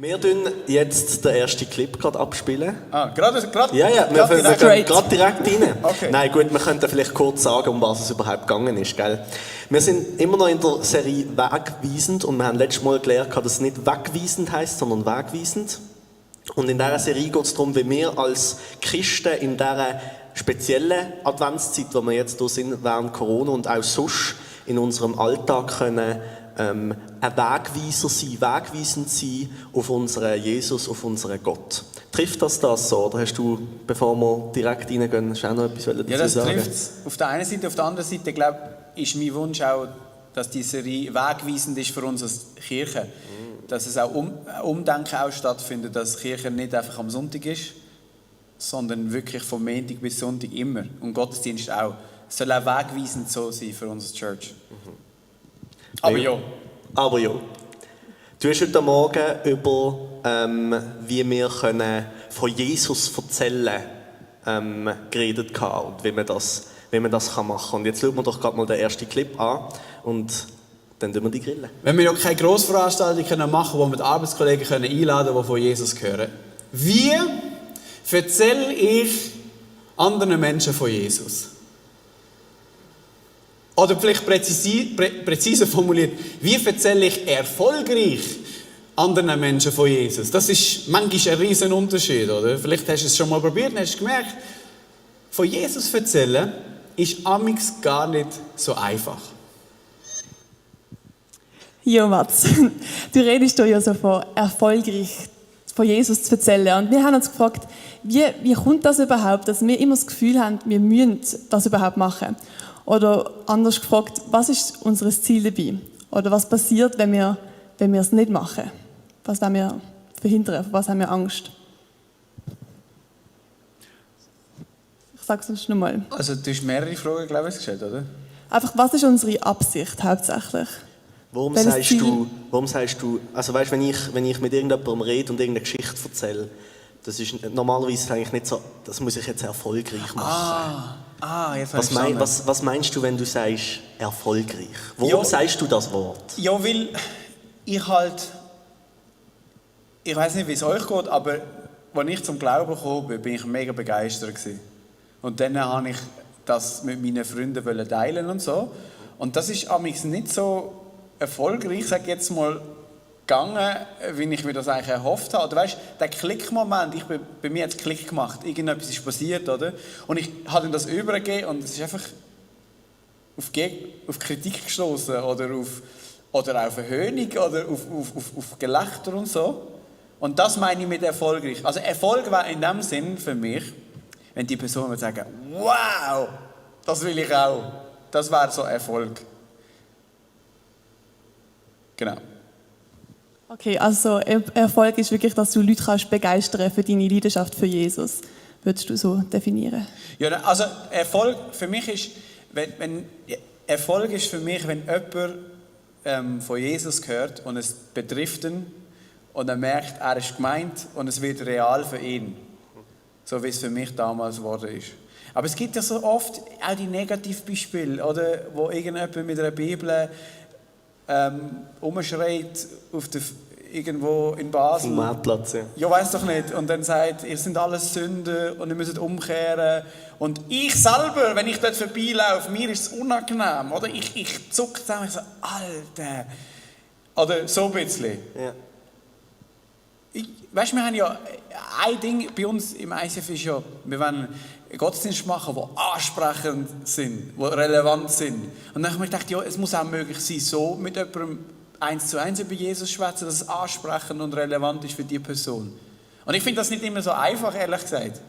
Wir tun jetzt den ersten Clip gerade abspielen. Gerade? Ja, wir gehen gerade direkt rein. Okay. Nein, gut, wir könnten vielleicht kurz sagen, um was es überhaupt gegangen ist, gell? Wir sind immer noch in der Serie Wegweisend und wir haben letztes Mal gelernt, dass es nicht wegweisend heisst, sondern wegweisend. Und in dieser Serie geht es darum, wie wir als Christen in dieser speziellen Adventszeit, wo wir jetzt hier sind, während Corona und auch sonst in unserem Alltag können ein Wegweiser sein, wegweisend sein auf unseren Jesus, auf unseren Gott. Trifft das so? Oder hast du, bevor wir direkt reingehen, auch noch etwas dazu sagen? Ja, das trifft es auf der einen Seite. Auf der anderen Seite, glaube ich, ist mein Wunsch auch, dass die Serie wegweisend ist für uns als Kirche. Dass es auch Umdenken auch stattfindet, dass Kirche nicht einfach am Sonntag ist, sondern wirklich vom Montag bis Sonntag immer. Und Gottesdienst auch. Es soll auch wegweisend so sein für unsere Church. Aber ja. Du hast heute Morgen über, wie wir von Jesus erzählen geredet und wie man das machen kann. Und jetzt schauen wir doch gerade mal den ersten Clip an und dann tun wir die grillen. Wenn wir noch keine Grossveranstaltung machen können, wo wir die Arbeitskollegen einladen können, die von Jesus hören, wie erzähle ich anderen Menschen von Jesus? Oder vielleicht präziser formuliert, wie erzähle ich erfolgreich anderen Menschen von Jesus? Das ist manchmal ein riesen Unterschied, oder? Vielleicht hast du es schon mal probiert und hast gemerkt, von Jesus erzählen ist amigs gar nicht so einfach. Jo, Mats, du redest ja so von erfolgreich von Jesus zu erzählen. Und wir haben uns gefragt, wie kommt das überhaupt, dass wir immer das Gefühl haben, wir müssen das überhaupt machen? Oder anders gefragt, was ist unser Ziel dabei? Oder was passiert, wenn wir es nicht machen? Was wollen wir verhindern? Vor was haben wir Angst? Ich sage es uns nochmal. Also du hast mehrere Fragen, glaube ich, gestellt, oder? Einfach, was ist unsere Absicht hauptsächlich? Warum sagst du, also weißt, wenn ich mit irgendjemandem rede und irgendeine Geschichte erzähle, das ist normalerweise eigentlich nicht so, das muss ich jetzt erfolgreich machen. Jetzt was meinst du, wenn du sagst erfolgreich? Warum sagst du das Wort? Ja, weil ich weiß nicht, wie es euch geht, aber als ich zum Glauben gekommen bin, bin ich mega begeistert gewesen. Und dann wollte ich das mit meinen Freunden teilen und so. Und das ist amigs nicht so erfolgreich, sage ich jetzt mal, gegangen, wie ich mir das eigentlich erhofft habe. Oder weißt, der Klickmoment, bei mir hat es Klick gemacht, irgendetwas ist passiert, oder? Und ich habe dann das übergegeben und es ist einfach auf Kritik gestoßen oder auf Verhöhnung oder auf Gelächter und so. Und das meine ich mit erfolgreich. Also Erfolg war in dem Sinn für mich, wenn die Person würde sagen, wow, das will ich auch. Das wäre so Erfolg. Genau. Okay, also Erfolg ist wirklich, dass du Leute kannst begeistern für deine Leidenschaft für Jesus. Würdest du so definieren? Ja, also Erfolg für mich ist, Erfolg ist für mich, wenn jemand von Jesus hört und es betrifft ihn und er merkt, er ist gemeint und es wird real für ihn. So wie es für mich damals geworden ist. Aber es gibt ja so oft auch die Negativbeispiele, oder, wo irgendjemand mit einer Bibel umschreit irgendwo in Basel. Am Marktplatz, ja. Ja, weiss doch nicht. Und dann sagt, ihr seid alles Sünder und ihr müsst umkehren. Und ich selber, wenn ich dort vorbeilaufe, mir ist es unangenehm. Oder? Ich zucke zusammen, ich so, Alter. Oder so ein bisschen. Ja. Weißt du, wir haben ja ein Ding bei uns im ICF ist ja, wir wollen Gottesdienst machen, die ansprechend sind, die relevant sind. Und dann habe ich gedacht, ja, es muss auch möglich sein, so mit jemandem 1:1 über Jesus schwätzen, dass es ansprechend und relevant ist für die Person. Und ich finde das nicht immer so einfach, ehrlich gesagt.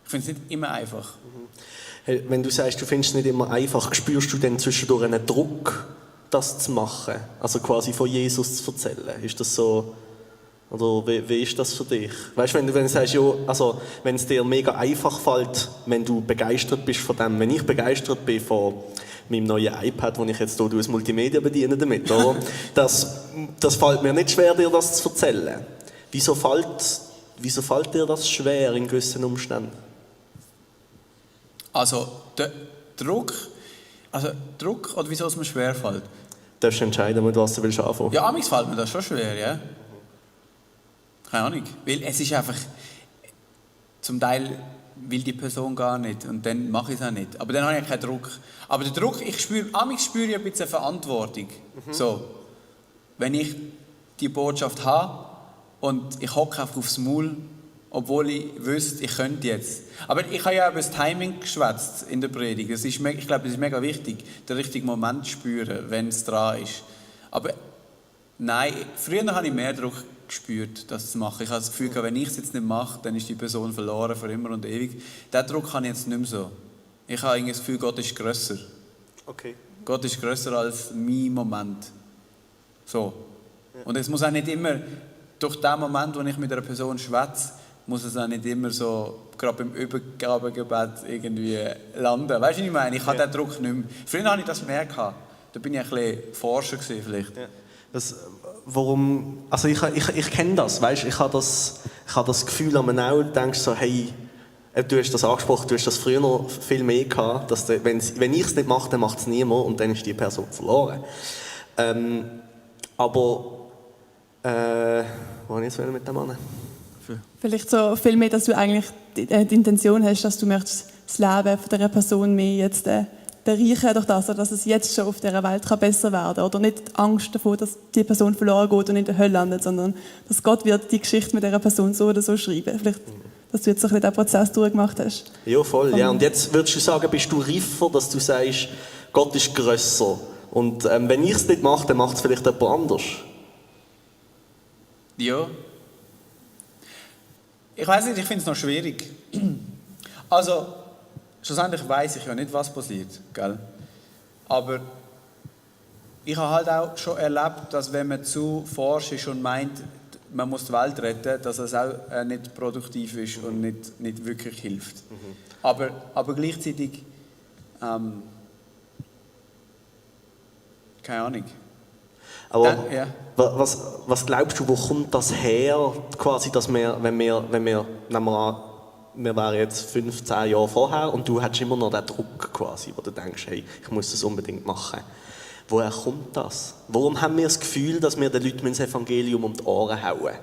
Ich finde es nicht immer einfach. Hey, wenn du sagst, du findest es nicht immer einfach, spürst du dann zwischendurch einen Druck, das zu machen? Also quasi von Jesus zu erzählen? Ist das so? Oder wie ist das für dich? Weißt du, wenn du sagst, ja, also, wenn es dir mega einfach fällt, wenn du begeistert bist von dem, wenn ich begeistert bin von meinem neuen iPad, das ich jetzt hier als Multimedia bediene damit, oder? Das fällt mir nicht schwer, dir das zu erzählen. Wieso fällt dir das schwer in gewissen Umständen? Also, der Druck oder wieso es mir schwer fällt? Du darfst entscheiden, mit was du willst anfangen. Ja, amigs fällt mir das schon schwer, ja. Keine Ahnung. Weil es ist einfach, zum Teil will die Person gar nicht und dann mache ich es auch nicht. Aber dann habe ich keinen Druck. Aber der Druck, ich spüre ein bisschen Verantwortung. So, wenn ich die Botschaft habe und ich hocke einfach aufs Maul, obwohl ich wüsste, ich könnte jetzt. Aber ich habe ja über das Timing geschwätzt in der Predigt. Ich glaube, es ist mega wichtig, den richtigen Moment zu spüren, wenn es dran ist. Aber nein, früher habe ich mehr Druck gespürt, das zu machen. Ich habe das Gefühl, wenn ich es jetzt nicht mache, dann ist die Person verloren für immer und ewig. Diesen Druck habe ich jetzt nicht mehr so. Ich habe irgendwie das Gefühl, Gott ist grösser. Okay. Gott ist grösser als mein Moment. So. Und es muss auch nicht immer, durch den Moment, wo ich mit einer Person schwätze, muss es auch nicht immer so, gerade beim Übergabegebet irgendwie landen. Weißt du, was ich meine? Ich habe den Druck nicht mehr. Früher hatte ich das mehr gehabt. Da bin ich ein bisschen Forscher gewesen, vielleicht. Ja. Also ich kenne das, weißt? Ich habe das Gefühl, an auch denkst so, hey, du hast das angesprochen, du hast das früher noch viel mehr gehabt, dass wenn ich es nicht mache, dann macht es niemand und dann ist die Person verloren. Aber wo habe ich jetzt mit dem Mann? Vielleicht so viel mehr, dass du eigentlich die Intention hast, dass du möchtest das Leben von dieser Person mehr jetzt bereichern durch das, dass es jetzt schon auf dieser Welt besser werden kann. Oder nicht die Angst davor, dass die Person verloren geht und in der Hölle landet, sondern dass Gott wird die Geschichte mit dieser Person so oder so schreiben. Vielleicht, dass du jetzt ein bisschen den Prozess durchgemacht hast. Ja, voll. Ja. Und jetzt würdest du sagen, bist du reifer, dass du sagst, Gott ist grösser. Und wenn ich es nicht mache, dann macht es vielleicht jemand anders. Ja. Ich weiß nicht, ich finde es noch schwierig. Also, schlussendlich weiß ich ja nicht, was passiert, gell? Aber ich habe halt auch schon erlebt, dass wenn man zu forsch ist und meint, man muss die Welt retten, dass es auch nicht produktiv ist und nicht wirklich hilft. Aber gleichzeitig, keine Ahnung. Aber ja. was glaubst du, wo kommt das her, quasi, dass wenn wir nehmen wir an, wir wären jetzt 15 Jahre vorher und du hättest immer noch den Druck quasi, wo du denkst, hey, ich muss das unbedingt machen. Woher kommt das? Warum haben wir das Gefühl, dass wir den Leuten das Evangelium um die Ohren hauen?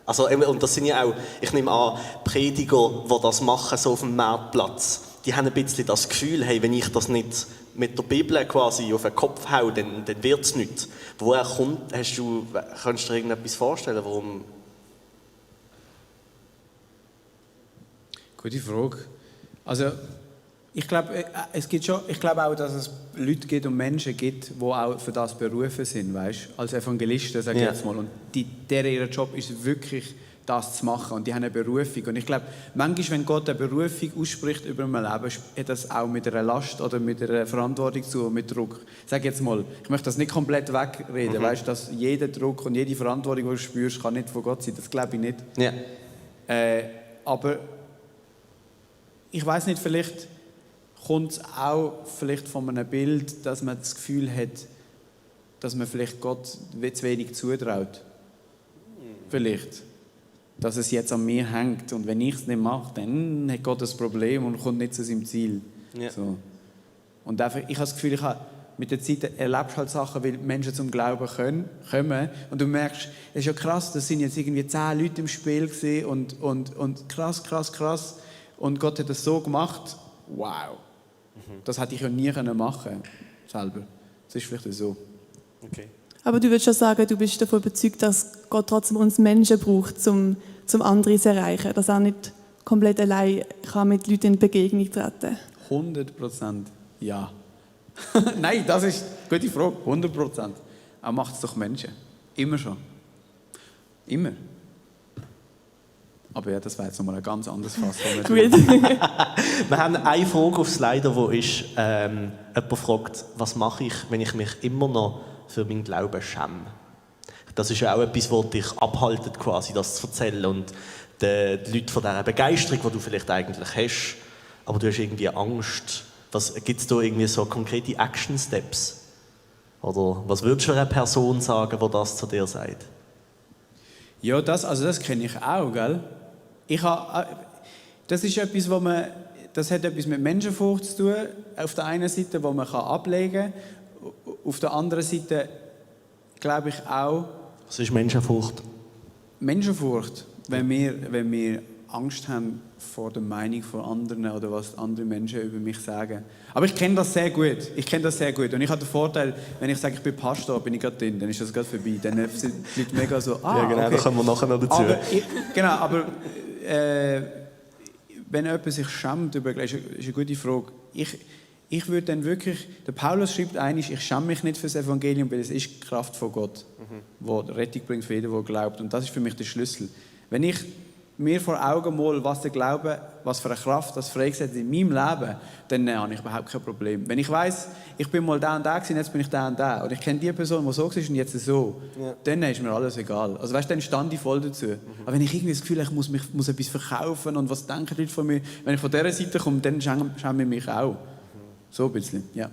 Also, und das sind ja auch, ich nehme an, Prediger, die das machen, so auf dem Marktplatz, die haben ein bisschen das Gefühl, hey, wenn ich das nicht mit der Bibel quasi auf den Kopf haue, dann wird es nicht. Woher kommt, kannst du dir irgendetwas vorstellen, warum? Gute Frage. Also, ich glaube auch, dass es Leute gibt und Menschen gibt, die auch für das berufen sind, weißt? Als Evangelisten, sage ich jetzt mal. Und ihr Job ist wirklich, das zu machen. Und die haben eine Berufung. Und ich glaube, manchmal, wenn Gott eine Berufung ausspricht über mein Leben, hat das auch mit einer Last oder mit einer Verantwortung zu, mit Druck. Sag jetzt mal, ich möchte das nicht komplett wegreden, weißt? Dass jeder Druck und jede Verantwortung, die du spürst, kann nicht von Gott sein. Das glaube ich nicht. Ja. Aber ich weiß nicht, vielleicht kommt es auch vielleicht von einem Bild, dass man das Gefühl hat, dass man vielleicht Gott zu wenig zutraut. Vielleicht. Dass es jetzt an mir hängt und wenn ich es nicht mache, dann hat Gott ein Problem und kommt nicht zu seinem Ziel. Ja. So. Und einfach, ich habe das Gefühl, mit der Zeit erlebst du halt Sachen, weil Menschen zum Glauben kommen und du merkst, es ist ja krass, das sind jetzt irgendwie 10 Leute im Spiel gewesen und krass. Und Gott hat das so gemacht, wow. Das hätte ich ja nie machen können, selber. Das ist vielleicht so. Okay. Aber du würdest schon sagen, du bist davon überzeugt, dass Gott trotzdem uns Menschen braucht, um andere zu erreichen. Dass er nicht komplett allein kann mit Leuten in Begegnung treten 100% ja. Nein, das ist eine gute Frage. 100%. Er macht es doch Menschen. Immer schon. Immer. Aber ja, das wäre jetzt nochmal ein ganz anderes Fass. Wir haben eine Frage auf Slider, wo ist, jemand fragt, was mache ich, wenn ich mich immer noch für meinen Glauben schäme? Das ist ja auch etwas, was dich abhaltet, quasi, das zu erzählen. Und die Leute von dieser Begeisterung, die du vielleicht eigentlich hast, aber du hast irgendwie Angst. Gibt es da irgendwie so konkrete Action-Steps? Oder was würdest du einer Person sagen, die das zu dir sagt? Ja, das kenne ich auch, gell? Das ist etwas, das hat etwas mit Menschenfurcht zu tun. Auf der einen Seite, wo man ablegen kann. Auf der anderen Seite glaube ich auch. Was ist Menschenfurcht? Menschenfurcht, wenn wir Angst haben vor der Meinung von anderen oder was andere Menschen über mich sagen. Aber ich kenne das sehr gut. Und ich habe den Vorteil, wenn ich sage, ich bin Pastor, bin ich gerade drin, dann ist das gerade vorbei. Dann sind die Leute mega so, ja, genau, okay. da kommen wir nachher noch dazu. Aber wenn jemand sich schämt, ist eine gute Frage. Ich würde dann wirklich, der Paulus schreibt eigentlich, ich schäme mich nicht für das Evangelium, weil es ist die Kraft von Gott, die Rettung bringt für jeden, der glaubt. Und das ist für mich der Schlüssel. Wenn ich mir vor Augen mal, was der Glaube, was für eine Kraft das freigesetzt in meinem Leben, dann habe ich überhaupt kein Problem. Wenn ich weiss, ich bin mal da und da gewesen, jetzt bin ich da und da, und ich kenne die Person, die so war und jetzt so, dann ist mir alles egal. Also weißt, dann stand ich voll dazu. Aber wenn ich irgendwie das Gefühl habe, ich muss etwas verkaufen und was denken die Leute von mir, wenn ich von dieser Seite komme, dann schäme ich mich auch. So ein bisschen, ja.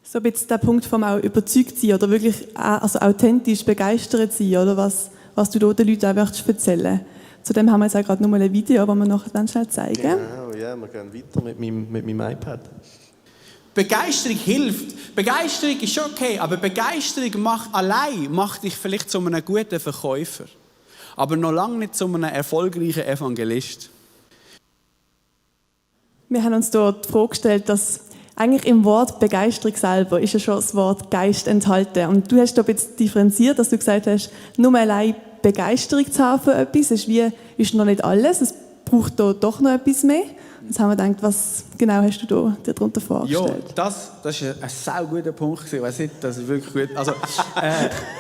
So ein bisschen der Punkt vom auch überzeugt sein oder wirklich also authentisch begeistert sein, oder was du den Leuten auch erzählen. Zudem haben wir jetzt auch gerade noch mal ein Video, das wir nachher dann schnell zeigen. Genau, ja, wir gehen weiter mit meinem iPad. Begeisterung hilft. Begeisterung ist okay, aber Begeisterung macht dich vielleicht zu einem guten Verkäufer. Aber noch lange nicht zu einem erfolgreichen Evangelist. Wir haben uns dort die Frage gestellt, dass eigentlich im Wort Begeisterung selber ist ja schon das Wort Geist enthalten. Und du hast da ein bisschen differenziert, dass du gesagt hast, nur allein Begeisterung zu haben für etwas ist noch nicht alles. Es braucht da doch noch etwas mehr. Jetzt haben wir gedacht, was genau hast du dir darunter vorgestellt? Ja, das ist ein sehr guter Punkt. Ich weiss nicht, das ist wirklich gut. Also,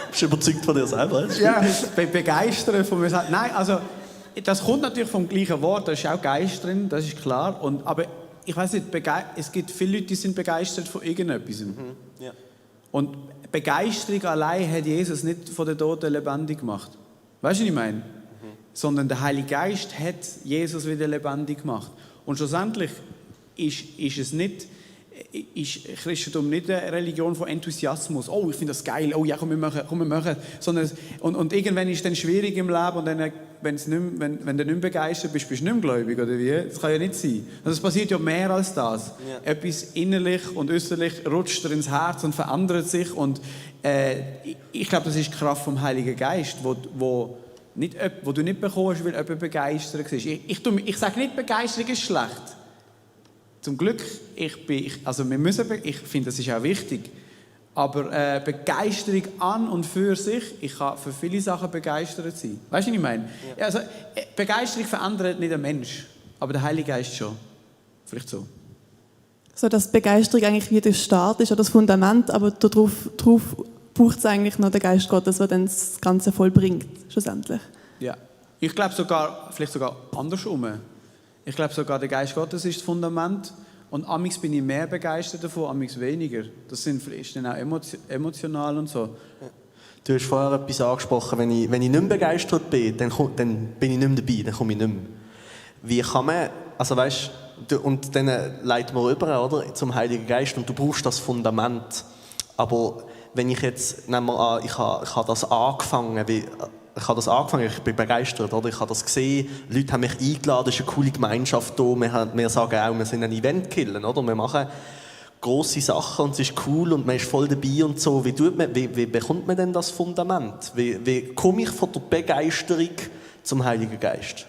Bist du überzeugt von dir selber? ja, begeistern von mir selbst. Nein, also, das kommt natürlich vom gleichen Wort. Da ist auch Geist drin, das ist klar. Aber ich weiss nicht, es gibt viele Leute, die sind begeistert von irgendetwas. Ja. Und Begeisterung allein hat Jesus nicht von den Toten lebendig gemacht. Weißt du, was ich meine? Sondern der Heilige Geist hat Jesus wieder lebendig gemacht. Und schlussendlich ist Christentum nicht eine Religion von Enthusiasmus. Oh, ich finde das geil. Oh ja, komm, wir machen. Sondern, und irgendwann ist es dann schwierig im Leben und dann, wenn du nicht mehr begeistert bist, bist du nicht mehr gläubig, oder wie? Das kann ja nicht sein. Also es passiert ja mehr als das. Ja. Etwas innerlich und äußerlich rutscht dir ins Herz und verändert sich. Und ich glaube, das ist die Kraft vom Heiligen Geist, wo du nicht bekommst, weil jemand begeistert ist. Ich sage nicht, Begeisterung ist schlecht. Zum Glück, ich finde, das ist auch wichtig. Aber Begeisterung an und für sich, ich kann für viele Sachen begeistert sein. Weißt du, was ich meine? Ja. Also, Begeisterung verändert nicht den Mensch, aber der Heilige Geist schon. Vielleicht so. So, dass Begeisterung eigentlich wie der Start ist oder das Fundament, aber darauf braucht es eigentlich noch den Geist Gottes, der dann das Ganze vollbringt, schlussendlich. Ja. Ich glaube vielleicht sogar andersrum. Ich glaube sogar, der Geist Gottes ist das Fundament. Und amigs bin ich mehr begeistert davon, amigs weniger. Das ist dann auch emotional und so. Du hast vorher etwas angesprochen, wenn ich nicht mehr begeistert bin, dann bin ich nicht mehr dabei, dann komme ich nicht mehr. Wie kann man, also weißt, und dann leiten wir rüber, oder, zum Heiligen Geist und du brauchst das Fundament. Aber wenn ich jetzt, nehmen wir an, ich habe das angefangen, ich bin begeistert, oder? Ich habe das gesehen, Leute haben mich eingeladen, es ist eine coole Gemeinschaft hier, wir sagen auch, wir sind ein Event-Killer, oder? Wir machen grosse Sachen und es ist cool und man ist voll dabei und so. Wie bekommt man denn das Fundament? Wie komme ich von der Begeisterung zum Heiligen Geist?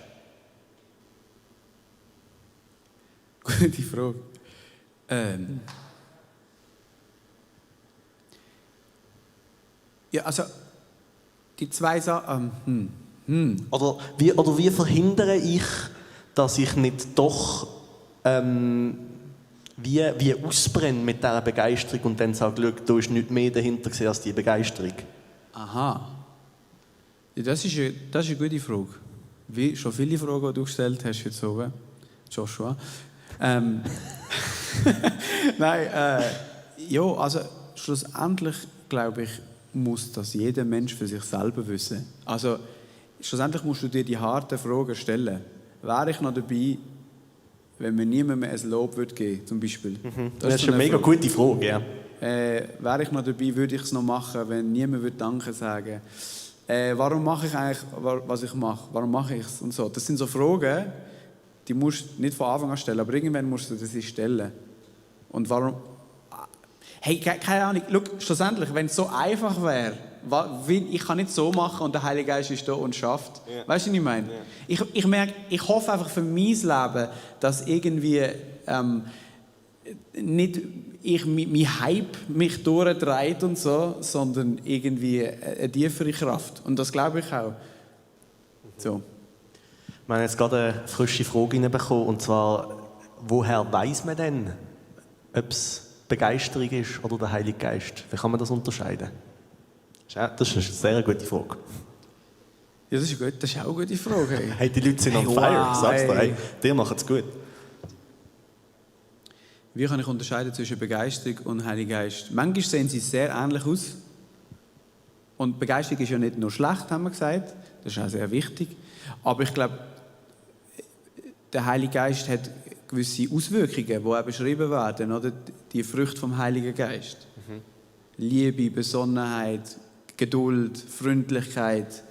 Gute Frage. Ja, also die zwei Sachen. Oder wie verhindere ich, dass ich nicht doch wie ausbrenne mit dieser Begeisterung und dann sage, da ist nichts mehr dahinter als die Begeisterung? Aha. Ja, das ist eine gute Frage. Wie schon viele Fragen, die du gestellt hast jetzt oben, Joshua. Nein, ja, also schlussendlich glaube ich, muss das jeder Mensch für sich selber wissen. Also schlussendlich musst du dir die harten Fragen stellen. Wäre ich noch dabei, wenn mir niemand mehr ein Lob geben würde, zum Beispiel? Das ist eine mega gute Frage, ja. Wäre ich noch dabei, würde ich es noch machen, wenn niemand würde Danke sagen? Warum mache ich eigentlich, was ich mache? Warum mache ich es? Und so. Das sind so Fragen, die musst du nicht von Anfang an stellen, aber irgendwann musst du sie stellen. Und warum? Hey, keine Ahnung. Schau, schlussendlich, wenn es so einfach wäre, Ich kann nicht so machen und der Heilige Geist ist da und schafft. Ja. Weißt du, was ich meine? Ja. Ich merke, ich hoffe einfach für mein Leben, dass irgendwie nicht mein Hype mich durchdreht und so, sondern irgendwie eine tiefere Kraft. Und das glaube ich auch. So. Wir haben jetzt gerade eine frische Frage reinbekommen, und zwar, woher weiss man denn, ob es Begeisterung ist oder der Heilige Geist? Wie kann man das unterscheiden? Das ist eine sehr gute Frage. Ja, das ist auch eine gute Frage. Hey. Hey, die Leute sind Hey, on fire, wow, sag's dir. hey. Hey, dir macht es gut. Wie kann ich unterscheiden zwischen Begeisterung und Heiliger Geist? Manchmal sehen sie sehr ähnlich aus. Und Begeisterung ist ja nicht nur schlecht, haben wir gesagt. Das ist auch sehr wichtig. Aber ich glaube, der Heilige Geist hat gewisse Auswirkungen, die auch beschrieben werden. Oder? Die Früchte vom Heiligen Geist. Liebe, Besonnenheit, Geduld, Freundlichkeit.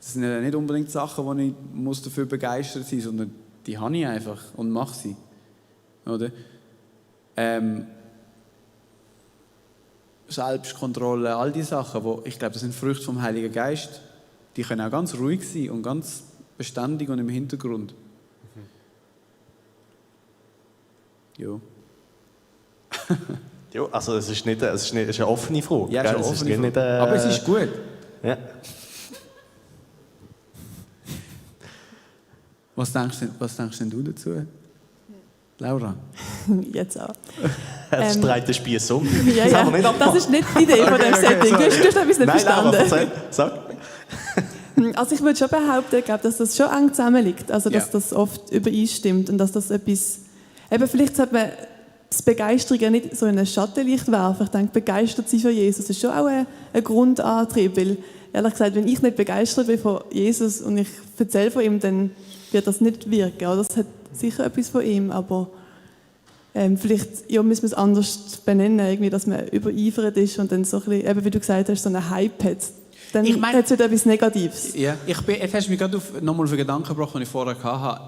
Das sind ja nicht unbedingt Sachen, wo ich dafür begeistert sein muss, sondern die habe ich einfach und mache sie. Oder? Selbstkontrolle, all diese Sachen, ich glaube, das sind Früchte vom Heiligen Geist. Die können auch ganz ruhig sein und ganz beständig und im Hintergrund. Jo. Ja, also es ist eine offene Frage. Ja, gell? es ist eine offene nicht, Frage. Aber es ist gut. Ja. Was denkst denn du dazu, Laura? Jetzt auch. Es dreht den Spieß um. Ja, Das ja. haben wir nicht Das abgemacht. ist nicht die Idee von dem Setting. Du hast etwas nicht Nein, verstanden. aber erzähl. Sag. Also ich würde schon behaupten, ich glaube, dass das schon eng zusammenliegt. Also dass Ja. das oft übereinstimmt und dass das etwas... Eben, vielleicht sollte man das Begeisterung ja nicht so in ein Schattenlicht werfen. Ich denke, begeistert sein für Jesus ist schon auch ein Grundantrieb. Weil, ehrlich gesagt, wenn ich nicht begeistert bin von Jesus und ich erzähle von ihm, dann wird das nicht wirken. Oder? Das hat sicher etwas von ihm, aber vielleicht müssen wir es anders benennen, irgendwie, dass man übereifert ist und dann so ein bisschen, eben wie du gesagt hast, so einen Hype hat. Dann Ich meine- hat es wieder etwas Negatives. Ja, jetzt hast du mich gerade nochmal auf den Gedanken gebracht, den ich vorher hatte.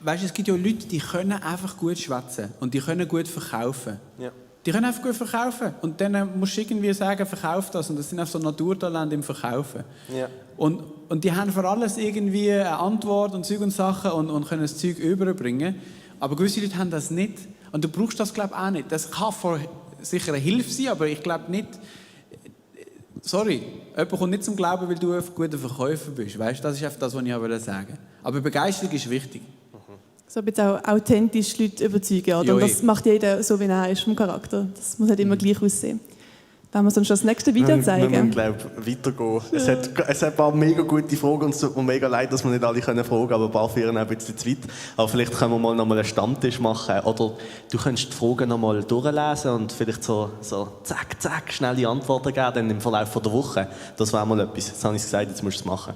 Weißt du, es gibt ja Leute, die können einfach gut schwätzen und die können gut verkaufen. Ja. Die können einfach gut verkaufen. Und dann musst du irgendwie sagen, verkauf das. Und das sind einfach so Naturtalente im Verkaufen. Ja. Und die haben für alles irgendwie eine Antwort und Zeug und Sachen und können das Zeug überbringen. Aber gewisse Leute haben das nicht. Und du brauchst das, glaube ich, auch nicht. Das kann sicher eine Hilfe sein, aber ich glaube nicht... Sorry, jemand kommt nicht zum Glauben, weil du ein guter Verkäufer bist. Weißt, das ist einfach das, was ich sagen wollte. Aber Begeisterung ist wichtig. So ein bisschen auch authentisch Leute überzeugen. Oder? Ja, Und das macht jeder so, wie er ist vom Charakter. Das muss nicht immer gleich aussehen. Da haben wir uns schon das nächste Video Wir zeigen. müssen, glaube ich, weitergehen. Es hat ein paar mega gute Fragen und es tut mir mega leid, dass wir nicht alle fragen können, aber ein paar führen auch ein bisschen zu weit. Aber vielleicht können wir mal noch mal einen Stammtisch machen. Oder du könntest die Fragen noch mal durchlesen und vielleicht so zack, zack, schnelle Antworten geben dann im Verlauf der Woche. Das wäre mal etwas. Jetzt habe ich gesagt, jetzt musst du es machen.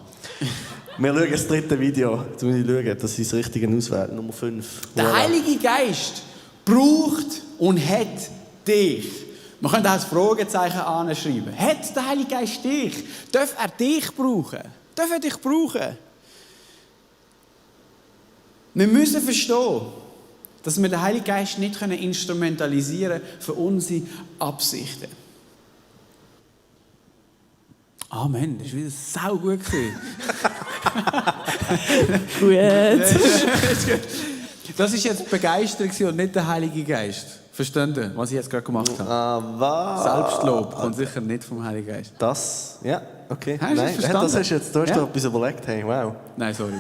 Wir schauen das dritte Video. Jetzt muss ich schauen, dass ich das Richtige auswähle. Nummer 5. Der Heilige Geist braucht und hat dich. Man könnte auch ein Fragezeichen anschreiben. Hat der Heilige Geist dich? Darf er dich brauchen? Darf er dich brauchen? Wir müssen verstehen, dass wir den Heiligen Geist nicht instrumentalisieren können für unsere Absichten. Amen, das war wieder saugut. Gut. Das war jetzt Begeisterung und nicht der Heilige Geist. Verstehen Sie, was ich jetzt gerade gemacht habe? Was? Selbstlob kommt sicher nicht vom Heiligen Geist. Das? Ja, okay. Hast du das verstanden? Du hast Ja. dir etwas überlegt. Hey, wow. Nein, sorry.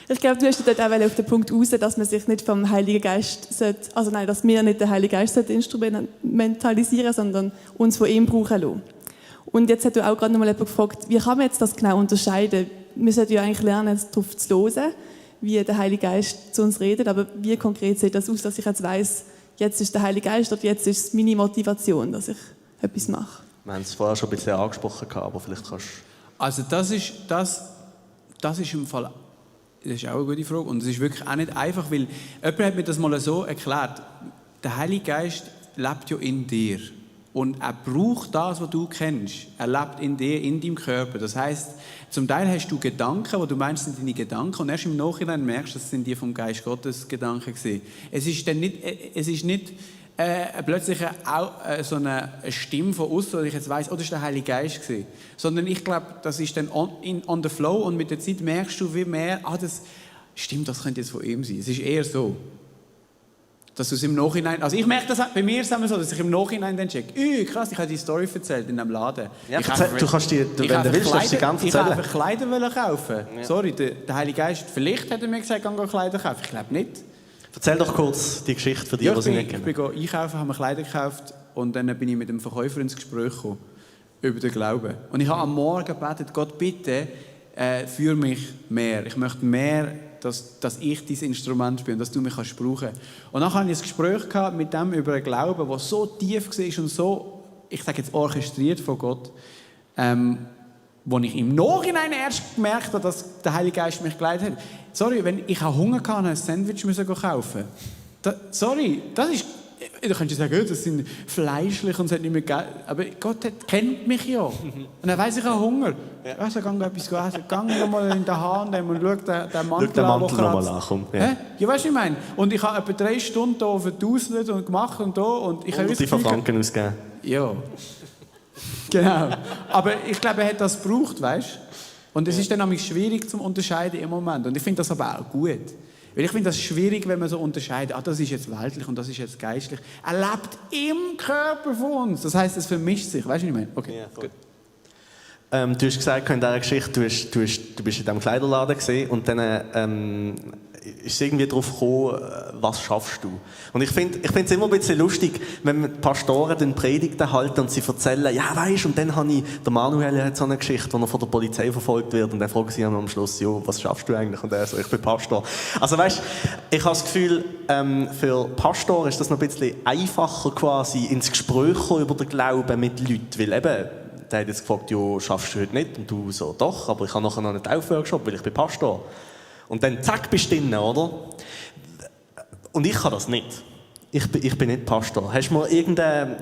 Ich glaube, du hast dort auch auf den Punkt raus, dass man sich nicht vom Heiligen Geist dass wir nicht den Heiligen Geist instrumentalisieren, sondern uns von ihm brauchen lassen. Und jetzt hat du auch gerade noch mal jemand gefragt, wie kann man jetzt das genau unterscheiden? Wir sollten ja eigentlich lernen, darauf zu hören, wie der Heilige Geist zu uns redet, aber wie konkret sieht das aus, dass ich jetzt weiss, jetzt ist der Heilige Geist oder jetzt ist es meine Motivation, dass ich etwas mache? Wir haben es vorher schon ein bisschen angesprochen, aber vielleicht kannst du... Also das ist im Fall, das ist auch eine gute Frage und es ist wirklich auch nicht einfach, weil jemand hat mir das mal so erklärt, der Heilige Geist lebt ja in dir und er braucht das, was du kennst. Er lebt in dir, in deinem Körper. Das heisst, zum Teil hast du Gedanken, die du meinst, sind deine Gedanken und erst im Nachhinein merkst du, das sind die vom Geist Gottes Gedanken gewesen. Es ist nicht plötzlich so eine Stimme von außen, wo ich jetzt weiss, das war der Heilige Geist gewesen. Sondern ich glaube, das ist dann on the flow und mit der Zeit merkst du wie mehr, das stimmt, das könnte jetzt von ihm sein. Es ist eher so, dass du es im Nachhinein, also ich merke das, bei mir ist es so, dass ich im Nachhinein dann checke, krass, ich habe die Story erzählt in einem Laden. Ja, du kannst wenn du willst, darfst du die ganze Ich wollte einfach Kleider kaufen. Ja. Sorry, der Heilige Geist, vielleicht hat er mir gesagt, geh Kleider kaufen. Ich glaube nicht. Erzähl doch kurz die Geschichte für die, die sie nicht kennen. Ich bin einkaufen, habe mir Kleider gekauft und dann bin ich mit dem Verkäufer ins Gespräch gekommen über den Glauben. Und ich habe am Morgen gebetet, Gott, bitte führ mich mehr. Ich möchte mehr, dass ich dein Instrument bin und dass du mich brauchen kannst. Und dann hatte ich ein Gespräch mit dem über einen Glauben, der so tief war und so, ich sage jetzt, orchestriert von Gott, wo ich im Nachhinein erst gemerkt habe, dass der Heilige Geist mich geleitet hat. Sorry, wenn ich Hunger hatte und ein Sandwich kaufen musste. Sorry, das ist... Du könntest sagen, das sind fleischlich und es hat nicht mehr Geld. Aber Gott kennt mich ja. Und er weiss, ich habe Hunger. Ja. Also, geh etwas essen. Geh mal in den H&M und schau den Mantel an. Schau den Mantel nochmal an. Komm. Ja, weißt du, was ich meine? Und ich habe etwa 3 Stunden hier verduselt und gemacht und da. Und ich habe Franken ausgegeben. Ja. Genau. Aber ich glaube, er hat das gebraucht, weißt du? Und es ist dann nämlich schwierig zu unterscheiden im Moment. Und ich finde das aber auch gut. Weil ich finde das schwierig, wenn man so unterscheidet, das ist jetzt weltlich und das ist jetzt geistlich. Er lebt im Körper von uns. Das heisst, es vermischt sich. Weißt du, was ich meine? Okay, gut. Du hast gesagt, in dieser Geschichte, du bist in diesem Kleiderladen gesehen und dann ist es irgendwie darauf gekommen, was schaffst du? Und ich finde es immer ein bisschen lustig, wenn die Pastoren dann Predigten halten und sie erzählen, ja weisst, und dann habe ich, der Manuel hat so eine Geschichte, wo er von der Polizei verfolgt wird und dann fragen sie ihn am Schluss, was schaffst du eigentlich? Und er so, ich bin Pastor. Also weißt, ich habe das Gefühl, für Pastoren ist das noch ein bisschen einfacher quasi ins Gespräch kommen über den Glauben mit Leuten, weil eben, der hat jetzt gefragt, schaffst du heute nicht? Und du so, doch, aber ich habe nachher noch einen Taufworkshop, weil ich bin Pastor. Und dann zack, bist du drin, oder? Und ich kann das nicht. Ich bin nicht Pastor. Hast du mal irgendeine,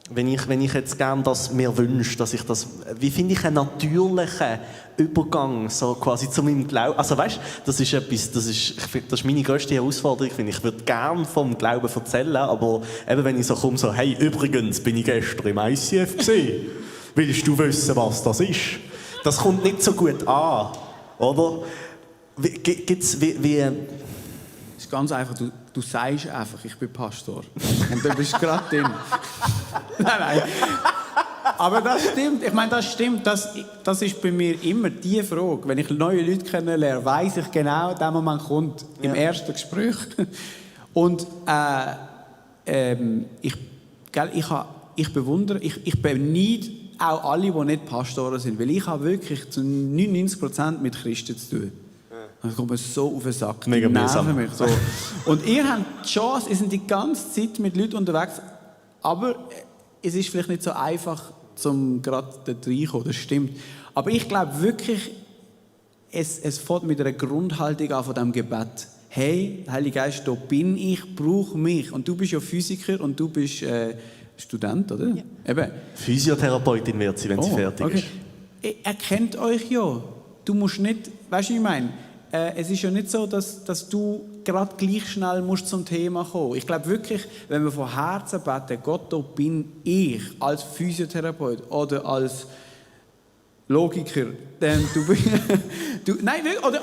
wenn ich jetzt gerne das mir wünsche, dass ich das, wie finde ich einen natürlichen Übergang so quasi zu meinem Glauben? Also weißt, das ist etwas, das ist meine grösste Herausforderung, finde ich. Ich würde gerne vom Glauben erzählen, aber eben wenn ich so komme, so, hey, übrigens bin ich gestern im ICF gesehen. Willst du wissen, was das ist? Das kommt nicht so gut an, oder? Es ist ganz einfach, du sagst einfach, ich bin Pastor. Und dann bist du gerade drin. Nein. Aber das stimmt. Ich meine, das stimmt. Das ist bei mir immer die Frage. Wenn ich neue Leute kennenlerne, weiss ich genau, der Moment kommt im ersten Gespräch. Und ich bewundere, ich beneide auch alle, die nicht Pastoren sind. Weil ich habe wirklich zu 99% mit Christen zu tun. Das kommt mir so auf den Sack. Mega mühsam. Mich so. Und ihr habt die Chance, ihr seid die ganze Zeit mit Leuten unterwegs, aber es ist vielleicht nicht so einfach, um gerade dort reinzukommen, das stimmt. Aber ich glaube wirklich, es fängt mit einer Grundhaltung an von diesem Gebet. Hey, Heiliger Geist, da bin ich, brauche mich. Und du bist ja Physiker und du bist Student, oder? Ja. Eben. Physiotherapeutin wird sie, wenn sie fertig ist. Er kennt euch ja. Du musst nicht, weißt du, was ich meine? Es ist ja nicht so, dass du gerade gleich schnell musst zum Thema kommen. Ich glaube wirklich, wenn wir von Herzen beten, Gott, da bin ich als Physiotherapeut oder als Logiker, oder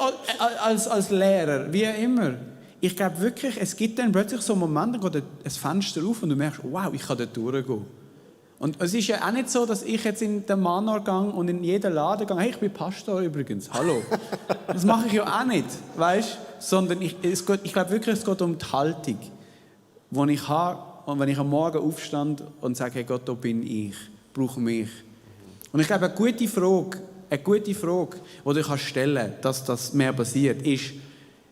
als Lehrer, wie immer. Ich glaube wirklich, es gibt dann plötzlich so Momente, da geht ein Fenster auf und du merkst, wow, ich kann da durchgehen. Und es ist ja auch nicht so, dass ich jetzt in den Manor gehe und in jeden Laden gehe, hey, ich bin Pastor übrigens, hallo. Das mache ich ja auch nicht, weißt? Sondern ich glaube wirklich, es geht um die Haltung, die ich habe. Und wenn ich am Morgen aufstand und sage, hey Gott, da bin ich, brauche mich. Und ich glaube, eine gute Frage, die du stellen kannst, dass das mehr passiert, ist,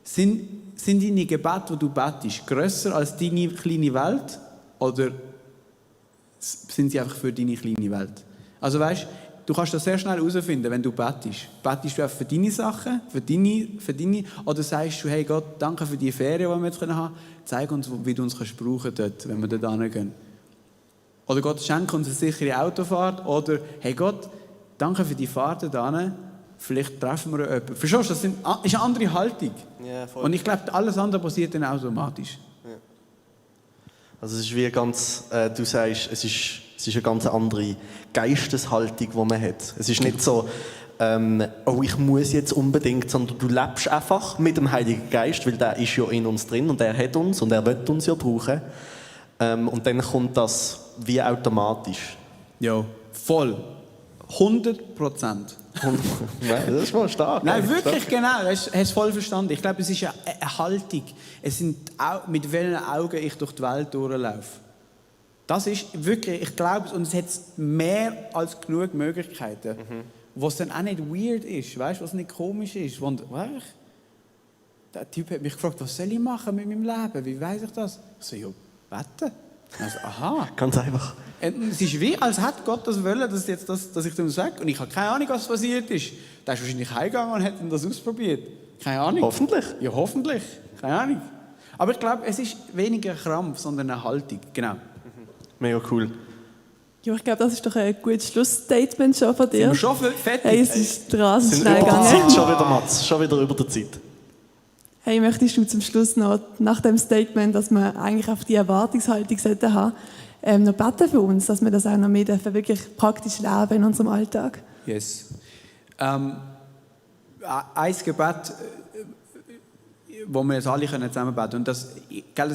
sind deine Gebete, die du betest, grösser als deine kleine Welt oder sind sie einfach für deine kleine Welt? Also weißt, du kannst das sehr schnell herausfinden, wenn du betest. Betest du einfach für deine Sachen, für deine, oder sagst du, hey Gott, danke für die Ferien, die wir jetzt haben können, zeig uns, wie du uns brauchen dort, wenn wir dort hingehen. Oder Gott, schenke uns eine sichere Autofahrt, oder hey Gott, danke für die Fahrt dorthin, vielleicht treffen wir jemanden. Verstehst du, das ist eine andere Haltung. Ja, voll. Und ich glaube, alles andere passiert dann automatisch. Also es ist wie ganz, du sagst, es ist eine ganz andere Geisteshaltung, die man hat. Es ist nicht so, oh, ich muss jetzt unbedingt, sondern du lebst einfach mit dem Heiligen Geist, weil der ist ja in uns drin und er hat uns und er wird uns ja brauchen. Und dann kommt das wie automatisch. Ja, voll. 100%. Das ist mal stark. Nein, wirklich, genau. Du hast es voll verstanden. Ich glaube, es ist eine Haltung. Es sind mit welchen Augen ich durch die Welt durchlaufe. Das ist wirklich, ich glaube, und es hat mehr als genug Möglichkeiten, wo es dann auch nicht weird ist, weißt, was nicht komisch ist. Und, der Typ hat mich gefragt, was soll ich machen mit meinem Leben? Wie weiss ich das? Ich so, ja, beten. Also, aha. Ganz einfach. Und es ist wie, als hätte Gott das wollen, dass ich dem sage. Und ich habe keine Ahnung, was passiert ist. Der ist wahrscheinlich heimgegangen und hat das ausprobiert. Keine Ahnung. Hoffentlich. Ja, hoffentlich. Keine Ahnung. Aber ich glaube, es ist weniger ein Krampf, sondern eine Haltung. Genau. Mega cool. Ja, ich glaube, das ist doch ein gutes Schlussstatement schon von dir. Sind wir schon fertig? Hey, es ist rasend Sind schnell über der gegangen. Zeit schon wieder, Mats. Schon wieder über der Zeit. Hey, möchtest du zum Schluss noch, nach dem Statement, dass wir eigentlich auf die Erwartungshaltung sollten haben, noch beten für uns, dass wir das auch noch mehr dürfen, wirklich praktisch leben in unserem Alltag? Yes. Ein Gebet, wo wir jetzt alle zusammen beten können. Und das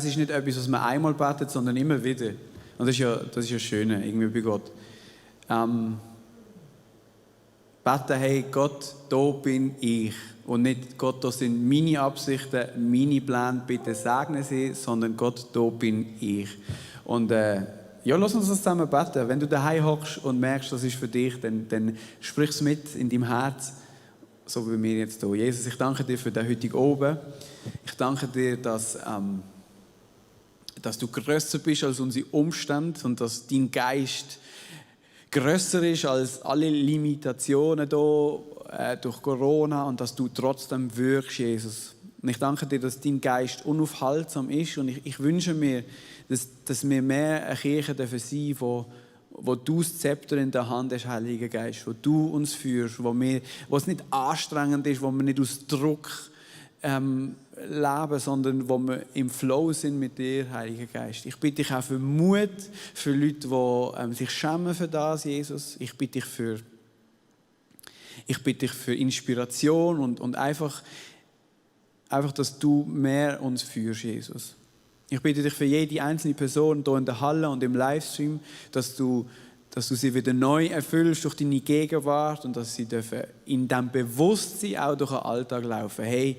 ist nicht etwas, was man einmal betet, sondern immer wieder. Und das ist ja das Schöne irgendwie bei Gott. Beten, hey Gott, da bin ich. Und nicht, Gott, das sind meine Absichten, meine Pläne, bitte segne sie, sondern Gott, da bin ich. Und ja, lass uns das zusammen beten. Wenn du daheim hockst und merkst, das ist für dich, dann sprich es mit in deinem Herz, so wie wir jetzt hier. Jesus, ich danke dir für den heutigen Abend. Ich danke dir, dass du grösser bist als unsere Umstände und dass dein Geist grösser ist als alle Limitationen hier durch Corona und dass du trotzdem wirkst, Jesus. Und ich danke dir, dass dein Geist unaufhaltsam ist und ich wünsche mir, dass wir mehr eine Kirche sein dürfen, wo du das Zepter in der Hand hast, Heiliger Geist, wo du uns führst, wo es nicht anstrengend ist, wo wir nicht aus Druck leben, sondern wo wir im Flow sind mit dir, Heiliger Geist. Ich bitte dich auch für Mut, für Leute, die sich schämen für das, Jesus. Ich bitte dich für Inspiration und einfach, dass du mehr uns führst, Jesus. Ich bitte dich für jede einzelne Person hier in der Halle und im Livestream, dass du sie wieder neu erfüllst durch deine Gegenwart und dass sie in diesem Bewusstsein auch durch den Alltag laufen. Hey,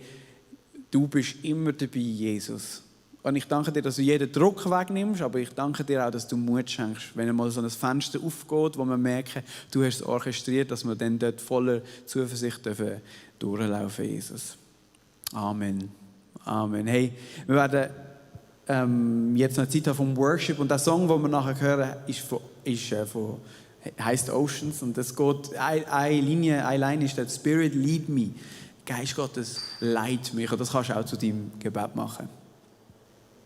du bist immer dabei, Jesus. Und ich danke dir, dass du jeden Druck wegnimmst, aber ich danke dir auch, dass du Mut schenkst. Wenn einmal so ein Fenster aufgeht, wo wir merken, du hast es orchestriert, dass wir dann dort voller Zuversicht durchlaufen, Jesus. Amen. Amen. Hey, wir werden jetzt noch Zeit haben vom Worship und der Song, den wir nachher hören, heisst Oceans und das geht, eine Line ist der Spirit lead me. Geist Gottes leitet mich und das kannst du auch zu deinem Gebet machen.